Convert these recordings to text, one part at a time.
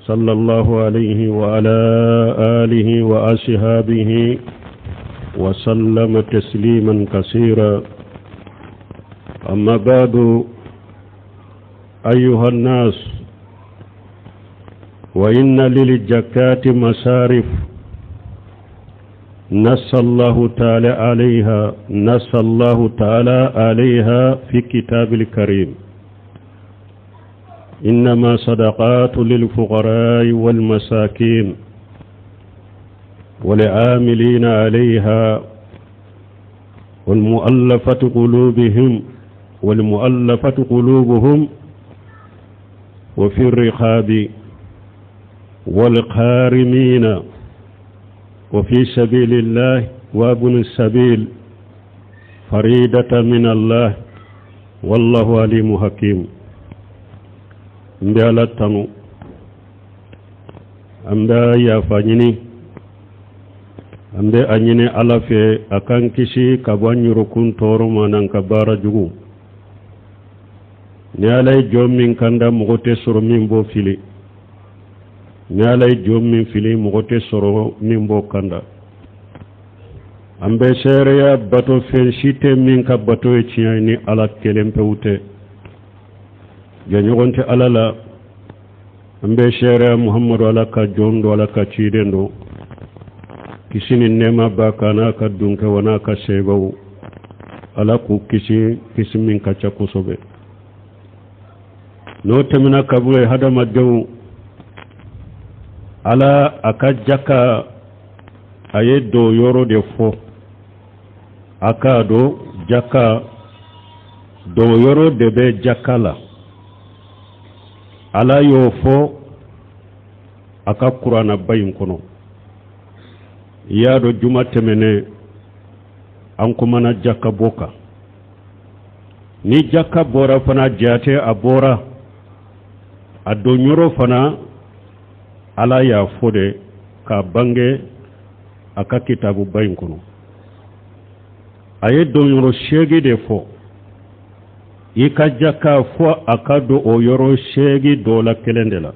صلى الله عليه وعلى آله وأصحابه وسلم تسليما كثيرا. أما بعد، أيها الناس، وإن للزكاة مصارف نص الله تعالى عليها، نص الله تعالى عليها في كتاب الكريم: إنما صدقات للفقراء والمساكين والعاملين عليها والمؤلفة قلوبهم والمؤلفة قلوبهم وفي الرقاب والقارمين وفي سبيل الله وابن السبيل، فريدة من الله، والله عليم حكيم. N bɛ Ala tanu, an bɛ yafa ɲini, an bɛ a ɲini Ala fɛ a k'an kisi ka bɔ an yɔrɔkun tɔɔrɔ ma n'an ka baara jugu. Ni Ala ye jɔn min kanda, mɔgɔ tɛ sɔrɔ min b'o fili. Ni Ala ye jɔn min fili, mɔgɔ tɛ sɔrɔ min b'o kanda. An bɛ seereya bato fɛn si tɛ min ka bato ye tiɲɛ ye ni Ala kelen pewu tɛ, jɛɲɔgɔn tɛ Ala la. An bɛ seereya Muhamadu Ala ka jɔn don, Ala ka ciden don. Kisi ni nɛɛma b'a kan n'a ka dunkɛwa n'a ka sebaw. Ala k'u kisi, kisi min ka ca kosɛbɛ. N'o tɛmɛna ka bɔ yen, hadamadenw, Ala a ka jaka, a ye don yɔrɔ de fɔ. A k'a dɔn, jaka don yɔrɔ de bɛ jaka la. Ala y'o fɔ a ka kuranaba in kɔnɔ. I y'a dɔn, juma tɛmɛnen an kumana jaka bɔ kan. Ni jaka bɔra fana, jate a bɔra a don yɔrɔ fana, Ala y'a fɔ de k'a bange a ka kitabuba in kɔnɔ. A ye don yɔrɔ 8 de fɔ. I ka jaka fɔ a ka don o yɔrɔ 8 dɔ la kelen de la.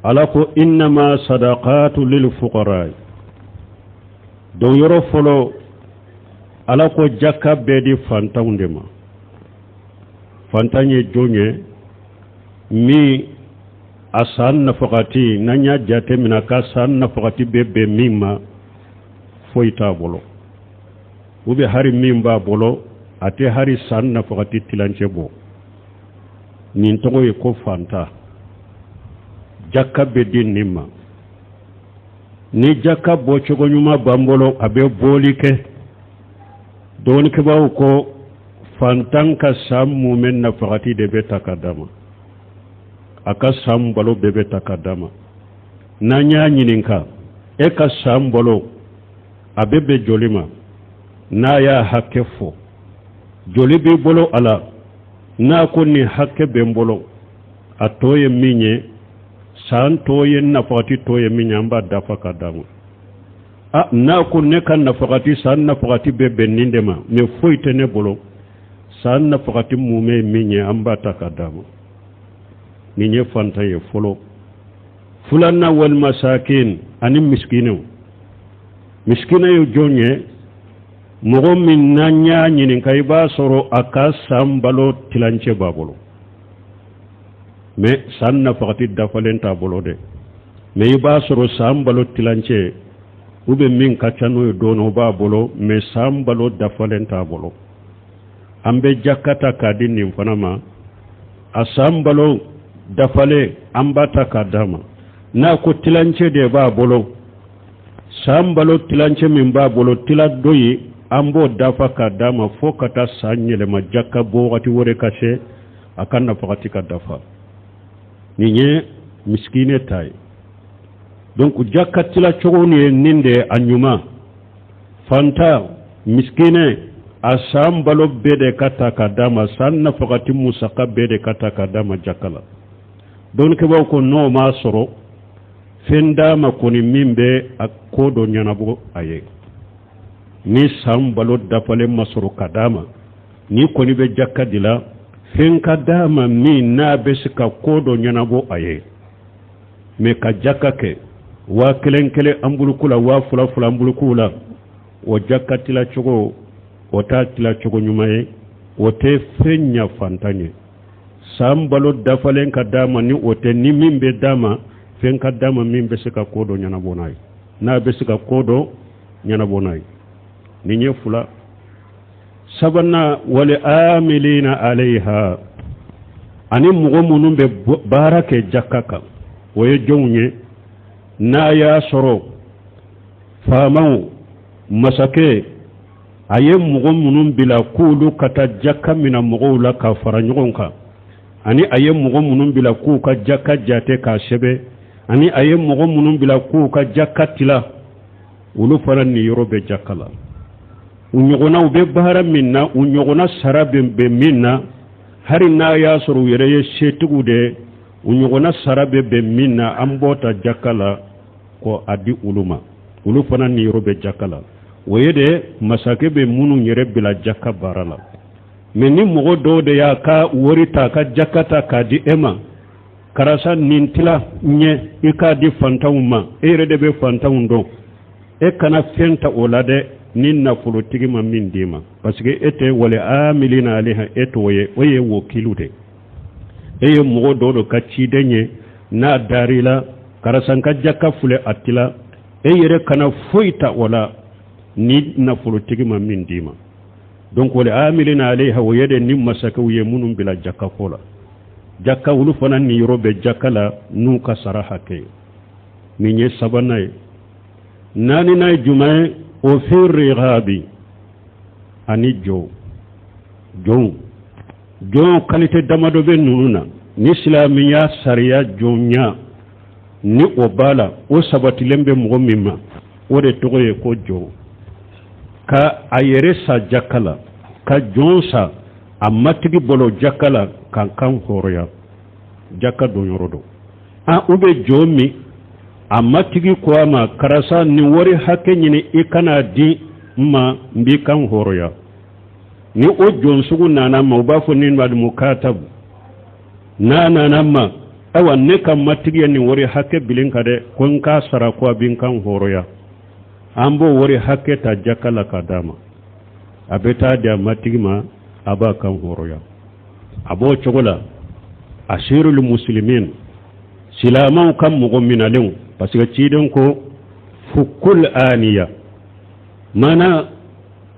Ala ko: innama sadaqatu lil fuqara. Don yɔrɔ fɔlɔ, Ala ko jaka bɛɛ di fantanw de ma. Fantan ye jɔn ye? Min a san nafagati, n'an y'a jate minɛ ka san nafagati bɛ bɛn min ma, foyi t'a bolo, ou bien hari min b'a bolo, a tɛ hari san nafagati tilancɛ bɔ. Nin tɔgɔ ye ko fanta. Jaka bɛ di nin ma. Ni jaka bɔcogo ɲuman b'an bolo, a bɛ bɔli kɛ. Dɔɔnikɛbaaw ko fantan ka san mumɛ nafagati de bɛ ta ka d'a ma, a ka san balo bɛɛ bɛ ta ka d'a ma. N'an y'a ɲininka: e ka san balo a bɛ bɛn joli ma? N'a y'a hakɛ fɔ, joli b'i bolo a la? N'a ko nin hakɛ bɛ n bolo, a tɔ ye min ye, san tɔ ye, nafagati tɔ ye min ye, an b'a dafa ka d'a ma. A n'a ko ne ka nafagati, san nafagati bɛ bɛn nin de ma, mais foyi tɛ ne bolo, san nafagati mumɛ ye min ye, an b'a ta ka d'a ma. Nin ye fantan ye fɔlɔ. Filanan, wal masakin, ani misikinɛw. Misikinɛ ye jɔn ye? Mɔgɔ min n'an y'a ɲininka, i b'a sɔrɔ a ka san balo tilancɛ b'a bolo, mais san nafagati dafalen t'a bolo dɛ. Mais i b'a sɔrɔ san balo tilancɛ ou bien min ka ca n'o ye dɔɔnin, o b'a bolo, mais san balo dafalen t'a bolo. An bɛ jaka ta k'a di nin fana ma. A san balo dafalen, an b'a ta k'a d'a ma. N'a ko tilancɛ de b'a bolo, san balo tilancɛ min b'a bolo, tila dɔ ye, an b'o dafa k'a d'a ma fo ka taa san yɛlɛma, jaka bɔ wagati wɛrɛ ka se, a ka nafagati ka dafa. Nin ye misikine ta ye. Donc jaka tila cogo nin ye nin de ye a ɲuman. Fanta, misikine, a san balo bɛɛ de ka ta ka d'a ma, san nafagati musaka bɛɛ de ka ta ka d'a ma jaka la. Dɔnnikɛbaaw ko n'o m'a sɔrɔ, fɛn d'a ma kɔni min bɛ a ko dɔ ɲɛnabɔ a ye. Ni san balo dafalen ma sɔrɔ ka d'a ma, ni kɔni bɛ jaka di la, fɛn ka d'a ma min n'a bɛ se ka ko dɔ ɲɛnabɔ a ye. Mais ka jaka kɛ 1000 kelen anbuluku la, 2000 fila anbulukuw la, o jaka tilacogo, o t'a tilacogo ɲuman ye, o tɛ fɛn ɲa fantan ye. San balo dafalen ka d'a ma, ni o tɛ, ni min bɛ d'a ma, fɛn ka d'a ma min bɛ se ka ko dɔ ɲɛnabɔ n'a ye, n'a bɛ se ka ko dɔ ɲɛnabɔ n'a ye. Nin ye fila. Sabanan, wal amilina alayha, ani mɔgɔ minnu bɛ baara kɛ jaka kan, o ye jɔnw ye? N'a y'a sɔrɔ faamaw, masakɛ a ye mɔgɔ minnu bila k'olu ka taa jaka mina mɔgɔw la k'a fara ɲɔgɔn kan, ani a ye mɔgɔ minnu bila k'u ka jaka jate k'a sɛbɛn, ani a ye mɔgɔ minnu bila k'u ka jaka tila, olu fana niyɔrɔ bɛ jaka la. U ɲɔgɔnnaw bɛ baara min na, u ɲɔgɔnna sara bɛ bɛn min na, hali n'a y'a sɔrɔ u yɛrɛ ye setigiw de ye, u ɲɔgɔnna sara bɛ bɛn min na, an b'o ta jaka la ko a di olu ma. Olu fana niyɔrɔ bɛ jaka la. O ye de masakɛ bɛ minnu yɛrɛ bila jaka baara la. Mais ni mɔgɔ dɔw de y'a ka wari ta, ka jaka ta k'a di e ma, karisa nin tila ɲɛ i k'a di fantanw ma, e yɛrɛ de bɛ fantanw dɔn, e kana fɛn ta o la dɛ, ni nafolotigi ma min d'i ma, parce que e tɛ wal amilina alayha, e t'o ye, o ye wakilu de, e ye mɔgɔ dɔ de ka ciden ye. N'a dar'i la, karisa n ka jaka filɛ, a tila, e yɛrɛ kana foyi ta o la ni nafolotigi ma min d'i ma. Donc wal amilina alayha, o ye de ni masakɛw ye minnu bila jaka ko la, jaka, olu fana niyɔrɔ bɛ jaka la n'u ka sara hakɛ ye. Nin ye sabanan ye. Naaninan ye jumɛn ye? O fi riqabi, ani jɔn jɔnw jɔn qualité damadɔ bɛ ninnu na. Ni silamɛya sariya jɔnya ni o b'a la, o sabatilen bɛ mɔgɔ min ma, o de tɔgɔ ye ko jɔn. Ka a yɛrɛ sa jaka la, ka jɔn sa a matigi bolo jaka la, k'a kan hɔrɔnya, jaka don yɔrɔ don. A u bɛ jɔn min a matigi ko a ma, karisa nin wari hakɛ ɲini i ka n'a di n ma, n b'i kan hɔrɔnya. Ni o jɔn sugu nana ma, u b'a fɔ nin ma mukatabu. N'a nana ma, ayiwa, ne ka matigi ye nin wari hakɛ bila n kan dɛ, ko n k'a sara, ko a bɛ n kan hɔrɔnya, an b'o wari hakɛ ta jaka la ka d'a ma, a bɛ taa di a matigi ma, a b'a kan hɔrɔnya. A b'o cogo la asirul muslimin, silamɛw ka mɔgɔ minalenw, parce que ciden ko fukul aniya, maana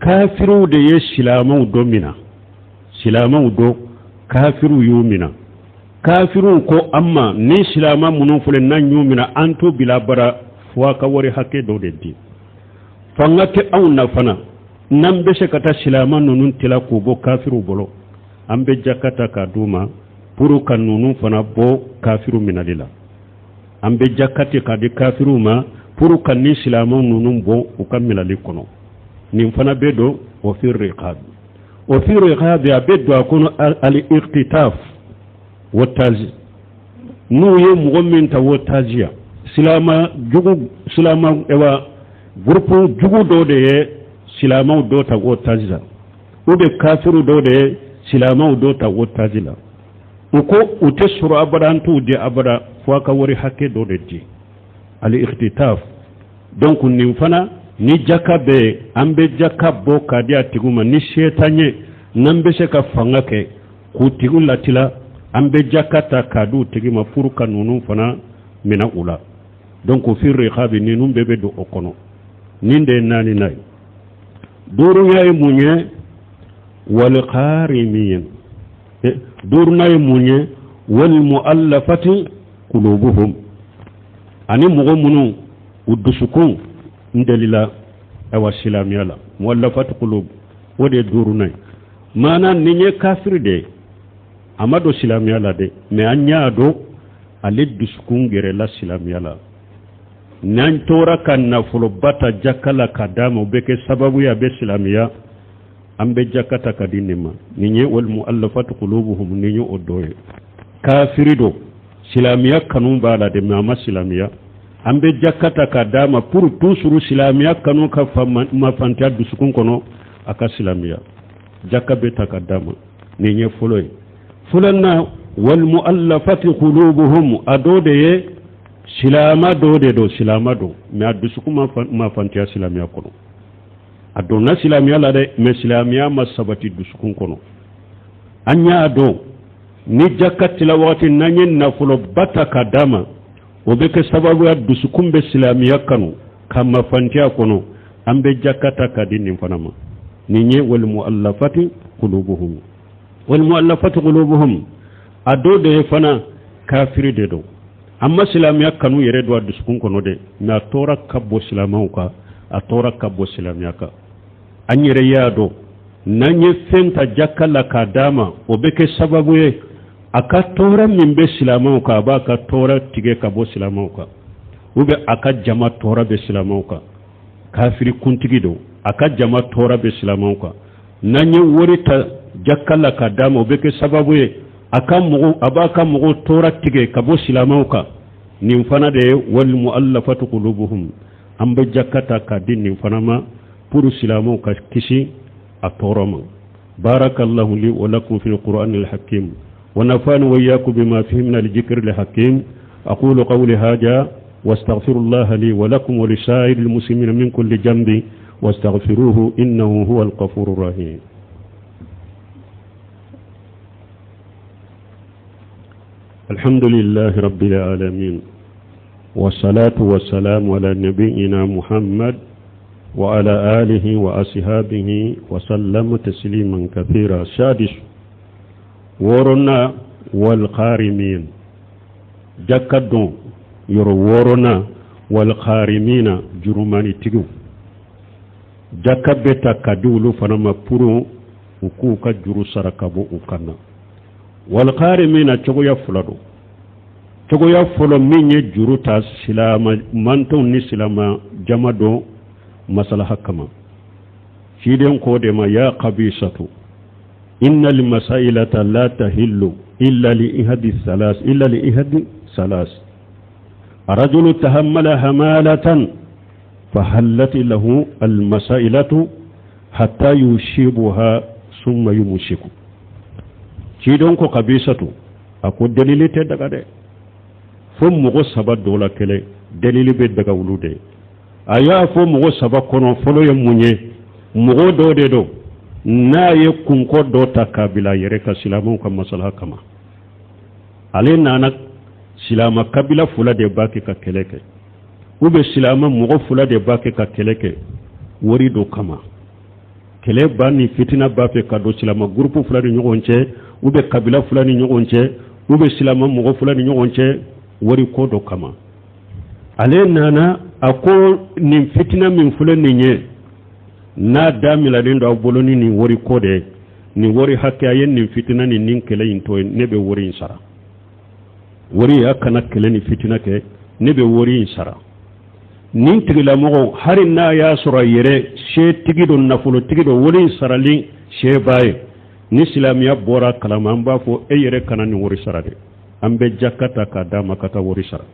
kafiriw de ye silamɛw dɔ mina, silamɛw dɔ kafiriw y'u mina. Kafiriw ko an ma, ni silamɛ minnu filɛ, n'an y'u mina, an t'u bila bara fo a ka wari hakɛ dɔ de di. Fanga tɛ anw na fana n'an bɛ se ka taa silamɛ ninnu tila k'u bɔ kafiriw bolo, an bɛ jaka ta k'a d'u ma pour ka ninnu fana bɔ kafiriw minali la. An bɛ jaka ta k'a di kafiriw ma pour ka ni silamɛ ninnu bɔ u ka minali kɔnɔ. Nin fana bɛ don o fi riqabi, o fi riqabi, a bɛ don a kɔnɔ al iqtitaf otage. N'u ye mɔgɔ min ta otage ya, silama jugu, silama ewa groupe jugu dɔ de ye silamaw dɔ ta otage la, ou bien kafiru dɔ de ye silamaw dɔ ta otage la, u ko u tɛ sɔrɔ abada, an t'u di abada fo a ka wari hakɛ dɔ de di, al ikhtitaf. Donc nin fana ni jaka bɛ yen, an bɛ jaka bɔ k'a di a tigiw ma. Ni se t'an ye n'an bɛ se ka fanga kɛ k'u tigiw latila, an bɛ jaka ta k'a di u tigi ma pour ka ninnu fana minɛ u la. Donc fi riqabi, ninnu bɛɛ bɛ don o kɔnɔ. Nin de ye naaninan ye. Duurunan ye mun ye? Wal gharimin. Duurunan ye mun ye? Wal mu'allafati qulubuhum, ani mɔgɔ minnu u dusukun n delila ayiwa silamɛya la, mu'allafati qulub, o de ye duurunan ye. Maana nin ye kafiri de ye, a ma don silamɛya la dɛ, mais an y'a dɔn ale dusukun gɛrɛla silamɛya la. N'an tora ka nafoloba ta jaka la ka d'a ma, o bɛ kɛ sababu ye a bɛ silamɛya. An bɛ jaka ta ka di nin ma. Nin ye wal mu'allafati qulubuhum, nin ye o dɔ ye. Kafiri don, silamɛya kanu b'a la dɛ, mais a ma silamɛya. An bɛ jaka ta ka d'a ma pour toujours silamɛya kanu ka mafantiya dusukun kɔnɔ, a ka silamɛya. Jaka bɛ ta ka d'a ma. Nin ye fɔlɔ ye. Filanan, wal mu'allafati qulubuhum, a dɔ de ye Silama dɔ de don, silama don, mais a dusukun ma fantiya silamɛya kɔnɔ. A donna silamɛya la dɛ, mais silamɛya ma sabati dusukun kɔnɔ. An y'a dɔn ni jaka tila wagati, n'an ye nafoloba ta ka d'a ma, o bɛ kɛ sababu ya dusukun bɛ silamɛya kanu ka mafantiya kɔnɔ. An bɛ jaka ta ka di nin fana ma. Nin ye walmuallafati qulubuhum. Walmuallafati qulubuhum, a dɔ de ye fana kafiri de don, an ma silamɛya kanu yɛrɛ don a dusukun kɔnɔ dɛ, mais a tɔɔrɔ ka bon silamɛw kan, a tɔɔrɔ ka bon silamɛya kan. An yɛrɛ y'a dɔn n'an ye fɛn ta jaka la k'a d'a ma, o bɛ kɛ sababu ye a ka tɔɔrɔ min bɛ silamɛw kan, a b'a ka tɔɔrɔ tigɛ ka bɔ silamɛw kan, ou bien a ka jama tɔɔrɔ bɛ silamɛw kan. Kafiri kuntigi don, a ka jama tɔɔrɔ bɛ silamɛw kan. N'an ye wari ta jaka la k'a d'a ma, o bɛ kɛ sababu ye a ka mɔgɔw, a b'a ka mɔgɔw tɔɔrɔ tigɛ ka bɔ silamɛw kan. Nin fana de ye wal muallafatu qulubuhum. An bɛ jaka ta k'a di nin fana ma pour silamɛw ka kisi a tɔɔrɔ ma. Barakallahu li wa lakum fil qur'anil hakim wa nafani wa iyyakum bima fihi min al-dhikri al-hakim. Aqulu qawli hadha واستغفر الله لي ولكم ولسائر المسلمين من كل جنب واستغفروه إنه هو الغفور الرحيم. الحمد لله رب العالمين، والصلاة والسلام على نبينا محمد وعلى آله وأصحابه وسلم تسليما كثيرا. سادس ورنا والقارمين، jakadon yɔrɔ wɔɔrɔnan, walgharimina, jurumanitigiw, jaka bɛ ta ka di olu fana ma pour u k'u ka juru sara ka bɔ u kan na. Walgharimina cogoya fila don. Cogoya fɔlɔ, min ye juru ta silama mantɔnw ni silama jama dɔ masalaha kama, ciden ko de ma: ya qabisatu inna almasailata la tahillu illa li ihadi salas, illa li ihadi salas: rajulu tahammala hamalatan fahallat lahu almasailatu hatta yushibuha summa yumsiku. Ciden ko kabisatu, a ko delili tɛ daga dɛ, fo mɔgɔ saba dɔ la kelen delili bɛ daga olu de. A y'a fɔ mɔgɔ saba kɔnɔ, fɔlɔ ye mun ye? Mɔgɔ dɔ de don, n'a ye kunkɔ dɔ ta k'a bila a yɛrɛ ka silamɛw ka masalaha kama. Ale nana silama kabila fila de b'a kɛ ka kɛlɛ kɛ, ou bien silama mɔgɔ fila de b'a kɛ ka kɛlɛ kɛ wari dɔ kama. Kɛlɛ ba ni fitina b'a fɛ ka don silama gurupu fila ni ɲɔgɔn cɛ, ou bien kabila fila ni ɲɔgɔn cɛ, ou bien silama mɔgɔ fila ni ɲɔgɔn cɛ, wari ko dɔ kama. Ale nana a ko nin fitina min filɛ nin ye, n'a daminalen don aw bolo ni nin wari ko de ye, nin wari hakɛ, a ye nin fitina ni nin kɛlɛ in to yen, ne bɛ wari in sara. Wari a kana kɛlɛ ni fitina kɛ, ne bɛ wari in sara. Nin tigilamɔgɔ, hali n'a y'a sɔrɔ a yɛrɛ setigi don, nafolotigi don, wari in sarali se b'a ye, ni silamɛya bɔra kalama, an b'a fɔ e yɛrɛ kana nin wari sara dɛ, an bɛ jaka ta k'a d'a ma ka taa wari sara,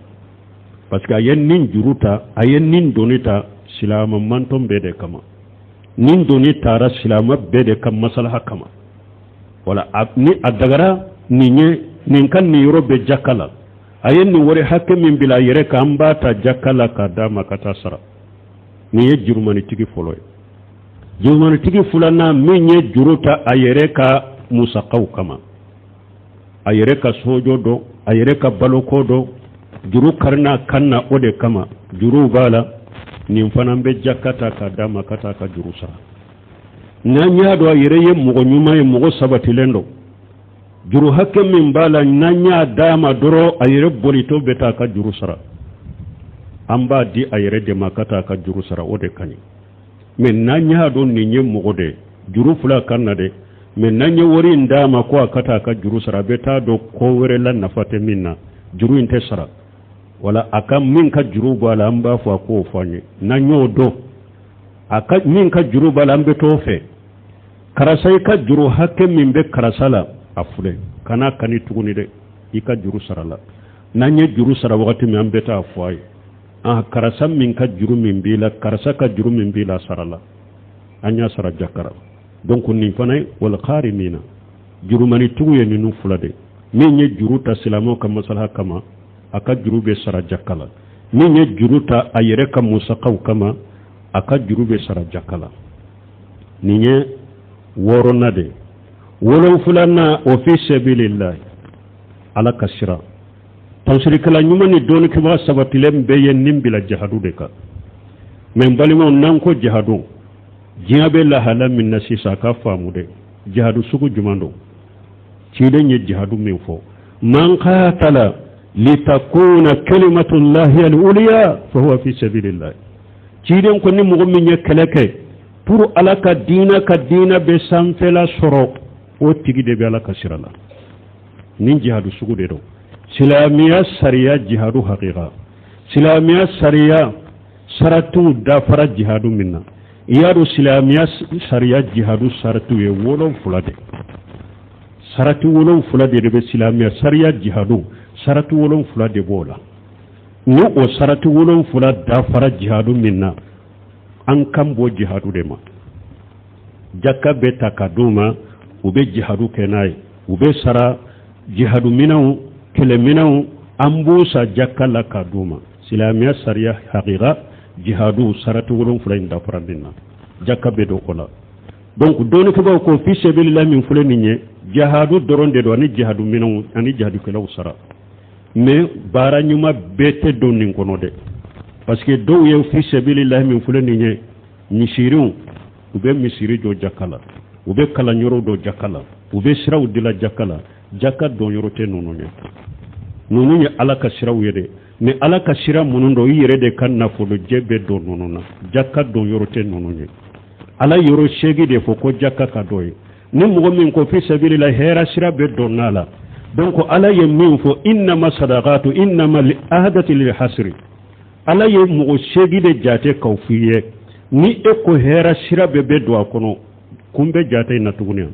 parce que a ye nin juru ta, a ye nin doni ta silamɛ mantɔn bɛɛ de kama. Nin doni taara silamɛ bɛɛ de ka masalaha kama. Wala ni a dagara nin ye, nin ka nin yɔrɔ bɛ jaka la, a ye nin wari hakɛ min bila a yɛrɛ kan, an b'a ta jaka la k'a d'a ma ka taa sara. Nin ye jurumanitigi fɔlɔ ye. Jurumanitigi filanan, min ye juru ta a yɛrɛ ka musakaw kama, a yɛrɛ ka sojɔ dɔn, a yɛrɛ ka baloko dɔn, juru karina kan na, o de kama juruw b'a la, nin fana bɛ jaka ta k'a d'a ma ka taa ka juru sara. N'an y'a dɔn a yɛrɛ ye mɔgɔ ɲuman ye, mɔgɔ sabatilen don, juru hakɛ min b'a la, n'an y'a d'a ma dɔrɔn, a yɛrɛ bolitɔ bɛ taa ka juru sara, an b'a di a yɛrɛ de ma ka taa ka juru sara, o de ka ɲi. Mais n'an y'a dɔn nin ye mɔgɔ de juru fila kan na dɛ, mais n'an ye wari in d'a ma ko a ka taa ka juru sara, a bɛ taa dɔn ko wɛrɛ la nafa tɛ min na, juru in tɛ sara. Wala a ka min ka juru b'a la, an b'a fɔ a k'o fɔ an ye. N'an y'o dɔn a ka min ka juru b'a la, an bɛ t'o fɛ: karisa, i ka juru hakɛ min bɛ karisa la, a filɛ, kana kani tuguni dɛ, i ka juru sara la. N'an ye juru sara wagati min, an bɛ taa fɔ a ye: ah, karisa min ka juru min b'i la, karisa ka juru min b'i la, sara la, an y'a sara jakara. Donc nin fana ye walgharimina, jurumanitigiw ye ninnu fila de: min ye juru ta silamɛw ka masalaha kama. A ka juru bɛ sara jaka la. Min ye juru ta a yɛrɛ ka musakaw kama, a ka juru bɛ sara jaka la. Nin ye wɔɔrɔnan de ye. Wolonfilanan, o fi sabilillahi, Ala ka sira. Tafsirikɛla ɲuman ni dɔnnikɛbaga sabatilen bɛɛ ye nin bila jihadu de kan. Mɛ n balimaw, n'an ko jihadu, diɲɛ bɛ lahala min na sisan, a ka faamu dɛ, jihadu sugu jumɛn don? Ciden ye jihadu min fɔ, man qatala litakuna kalimatullahi al-uliya fahuwa fi sabilillah. Ciden ko ni mɔgɔ min ye kɛlɛ kɛ pour Ala ka diina, ka diina bɛ sanfɛla sɔrɔ, o tigi de bɛ Ala ka sira la. Nin jihadu sugu de don. Silamɛya sariya jihadu hakika, silamɛya sariya saratiw dafara jihadu min na, i y'a dɔn silamɛya sariya jihadu saratiw ye 7 de. Sarati 7 de bɛ silamɛya sariya jihadu, sarati 7 de b'o la. Ni o sarati 7 dafara jihadu min na, an kan b'o jihadu de ma. Jaka bɛ ta ka d'u ma, u bɛ jihadu kɛ n'a ye, u bɛ sara jihadu minɛnw, kɛlɛminɛnw, an b'o sa jaka la ka d'u ma. Silamɛya sariya hakika jihadu sarati 7 in dafara min na, jaka bɛ don o la. Donc dɔnnikɛbaaw ko fi sabilillah min filɛ nin ye, jihadu dɔrɔn de don, ani jihadu minɛnw ani jihadukɛlaw sara. Mais baara ɲuman bɛɛ tɛ don nin kɔnɔ dɛ, parce que dɔw ye fi sabilillah min filɛ nin ye, misiriw, u bɛ misiri jɔ jaka la, u bɛ kalanyɔrɔw don jaka la, u bɛ siraw dila jaka la. Jaka don yɔrɔ tɛ ninnu ye. Ninnu ye Ala ka siraw ye dɛ. Ni Ala ka sira minnu don, i yɛrɛ de ka nafolojɛ bɛ don ninnu na. Jaka don yɔrɔ tɛ ninnu ye. Ala yɔrɔ 8 de fɔ ko jaka ka dɔ ye. Ni mɔgɔ min ko fi sabilillah, hɛrɛ sira bɛ don n'a la. Donc Ala ye min fɔ, innama sadaqatu innama li ahadati lil hasri, Ala ye mɔgɔ 8 de jate k'aw f'i ye. Ni e ko hɛrɛ sira bɛɛ bɛ don a kɔnɔ, kun bɛ jate in na tuguni?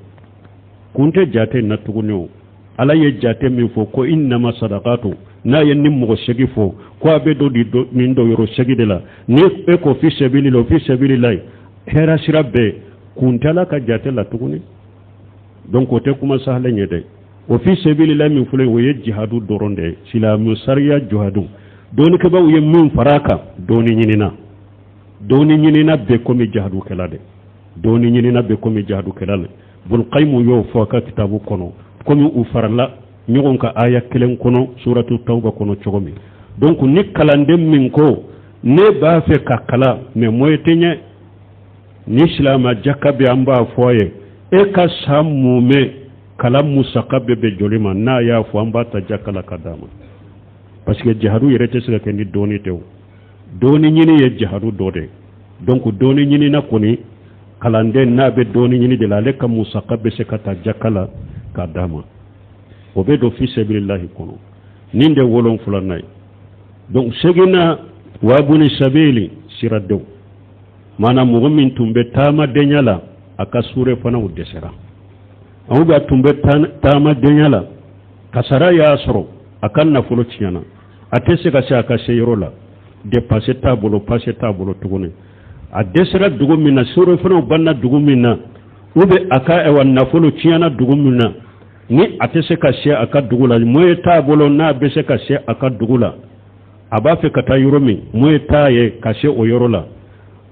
Kun tɛ jate in na tuguni. O Ala ye jate min fɔ ko innama sadaqatu, n'a ye ni mɔgɔ 8 fɔ ko a bɛ don nin don yɔrɔ 8 de la, ni e ko fi sabilillah, fi sabilillah, hɛrɛ sira bɛɛ, kun tɛ Ala ka jate la tuguni. Donc o tɛ kuma sahalen ye dɛ. O fi sabilillah min filɛ, o ye jihadu dɔrɔn de ye, silamɛ sariya jihadu. Dɔnnikɛbaaw ye min fara a kan, dɔɔni ɲinina, dɔɔni ɲinina bɛ komi jihadukɛla de, dɔɔni ɲinina bɛ komi jihadukɛla de. Bulkayimu y'o fɔ a ka kitabu kɔnɔ, komi u farala ɲɔgɔn kan aya kelen kɔnɔ, suratu tawba kɔnɔ cogo min. Donc ni kalanden min ko ne b'a fɛ ka kalan, mais moyen tɛ ɲɛ, ni silamɛ jaka bɛ, an b'a fɔ a ye, e ka san mumɛ kalan musaka bɛ bɛn joli ma? N'a y'a fɔ, an b'a ta jaka la ka d'a ma, parce que jihadu yɛrɛ tɛ se ka kɛ ni dɔɔni tɛ. O dɔɔni ɲini ye jihadu dɔ de ye. Donc dɔɔni ɲinina kɔni, kalanden n'a bɛ dɔɔni ɲini de la, ale ka musaka bɛ se ka ta jaka la k'a d'a ma, o bɛ don fi sabilillahi kɔnɔ. Nin de 7nan ye. Donc 8nan, wabuni sabili, siradenw, maana mɔgɔ min tun bɛ taamadenya la, a ka sure fanaw dɛsɛra, anw bɛ tun bɛ taamadenya la, kasara y'a sɔrɔ, a ka nafolo tiɲɛna, a tɛ se ka se a ka se yɔrɔ la, dépense t'a bolo, passe t'a bolo tuguni, a dɛsɛra dugu min na, sure fanaw banna dugu min na, ou bien a ka ayiwa nafolo tiɲɛna dugu min na, ni a tɛ se ka se a ka dugu la, moyen t'a bolo n'a bɛ se ka se a ka dugu la, a b'a fɛ ka taa yɔrɔ min, moyen t'a ye ka se o yɔrɔ la,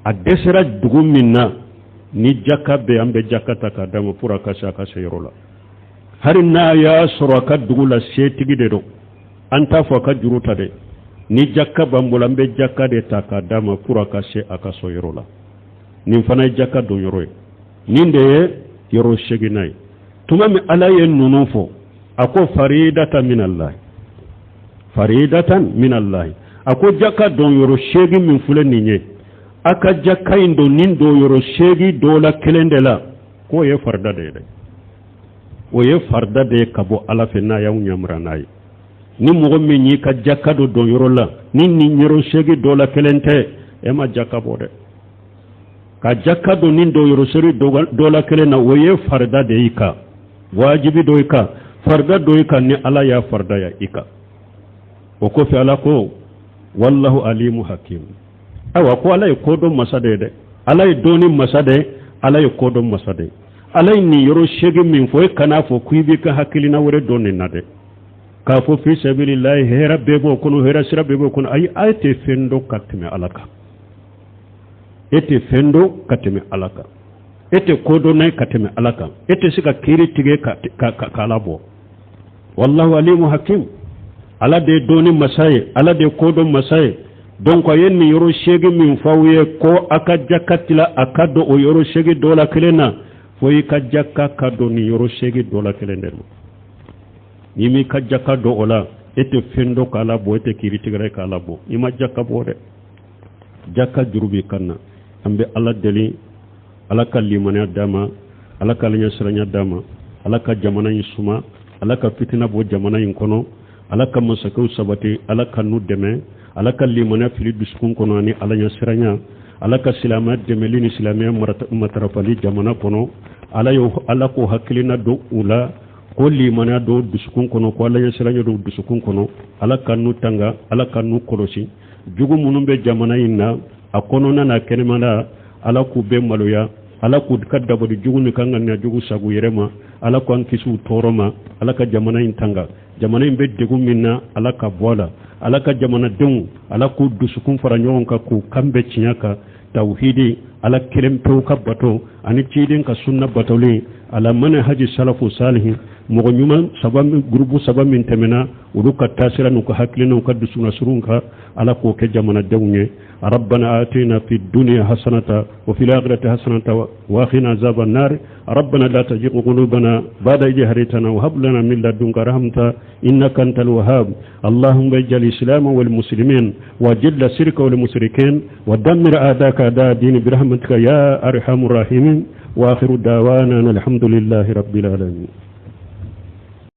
a dɛsɛra dugu min na, ni jaka bɛ, an bɛ jaka ta k'a d'a ma pour a ka se a ka se yɔrɔ la. Hali n'a y'a sɔrɔ a ka dugu la setigi de don, an t'a fɔ a ka juru ta dɛ. Ni jaka b'an bolo, an bɛ jaka de ta k'a d'a ma pour a ka se a ka so yɔrɔ la. Nin fana ye jaka don yɔrɔ ye. Nin de ye yɔrɔ 8nan ye. Tuma min Ala ye ninnu fɔ, a ko faridatan minallahi, faridatan minallahi. A ko jaka don yɔrɔ 8 min filɛ nin ye, a ka jaka in don nin don yɔrɔ 8 dɔ la kelen de la, k'o ye farida de ye dɛ. O ye farida de ye ka bɔ Ala fɛ, n'a y'anw yamara n'a ye. Ni mɔgɔ min y'i ka jaka don don yɔrɔ la ni nin yɔrɔ 8 dɔ la kelen tɛ, e ma jaka bɔ dɛ. Ka jaka don nin don yɔrɔ 8 dɔ la kelen na, o ye farida de y'i kan, wajibi dɔ i kan, farida dɔ i kan, ni Ala y'a farida ya i kan. O kɔfɛ Ala ko wallahu alimu hakim. Ayiwa, ko Ala ye kodɔn masa de ye dɛ. Ala ye dɔnni masa de ye, Ala ye kodɔn masa de ye. Ala ye nin yɔrɔ 8 min fɔ, e kan'a fɔ ko i b'i ka hakilina wɛrɛ dɔn nin na dɛ. K'a fɔ fi sabilillahi, hɛrɛ bɛɛ b'o kɔnɔ, hɛrɛ sira bɛɛ b'o kɔnɔ. Ayi, e tɛ fɛn dɔn ka tɛmɛ Ala kan, e tɛ fɛn dɔn ka tɛmɛ Ala kan, e tɛ kodɔnna ye ka tɛmɛ Ala kan, e tɛ se ka kiiri tigɛ ka Ala bɔ. Wallahu alimu hakim. Ala de ye dɔnni masa ye, Ala de ye kodɔn masa ye. Donc a ye nin yɔrɔ seegin min fɔ aw ye ko a ka jaka tila, a ka don o yɔrɔ seegin dɔ la kelen na, fo i ka jaka ka don nin yɔrɔ seegin dɔ la kelen de ma. N'i m'i ka jaka don o la, e tɛ fɛn dɔn k'Ala bɔ, e tɛ kiiri tigɛra k'Ala bɔ, i ma jaka bɔ dɛ, jaka juru b'i kan na. An bɛ Ala deli, Ala ka limaniya d'an ma, Ala ka ɲɛsiranya d'an ma, Ala ka jamana in suma, Ala ka fitina bɔ jamana in kɔnɔ, Ala ka masakɛw sabati, Ala ka n'u dɛmɛ, Ala ka limaniya fili dusukun kɔnɔ ani Ala ɲɛsiranya, Ala ka silamɛya dɛmɛli ni silamɛya matarafali jamana kɔnɔ. Ala y'o, Ala k'o hakilina don u la, ko limaniya don dusukun kɔnɔ, ko Ala ɲɛsiranya don dusukun kɔnɔ. Ala ka n'u tanga, Ala ka n'u kɔlɔsi jugu minnu bɛ jamana in na, a kɔnɔna n'a kɛnɛmana. Ala k'u bɛɛ maloya, Ala k'u ka dabali jugu ni ka ŋaniya jugu sago yɛrɛ ma, Ala k'an kisi u tɔɔrɔ ma. Ala ka jamana in tanga, jamana in bɛ degun min na, Ala ka bɔ a la. Ala ka jamanadenw, Ala k'u dusukun fara ɲɔgɔn kan, k'u kan bɛn tiɲɛ kan, tawhidi, Ala kelen pewu ka bato ani ciden ka sunna batolen ala manhaji salafu salihin, mɔgɔ ɲuman saba, gurupu saba min tɛmɛna, olu ka taasira n'u ka hakilinaw ka dusukunnasurun kan. Ala k'o kɛ jamanadenw ye. ربنا آتنا في الدنيا حسنة وفي الآخرة حسنة وقنا عذاب النار. ربنا لا تزغ قلوبنا بعد إذ هديتنا وهب لنا من لدنك رحمة إنك أنت الوهاب. اللهم اجعل الإسلام والمسلمين، وأذل الشرك والمشركين، ودمر أعداءك أعداء الدين برحمتك يا أرحم الراحمين. وآخر دعوانا الحمد لله رب العالمين.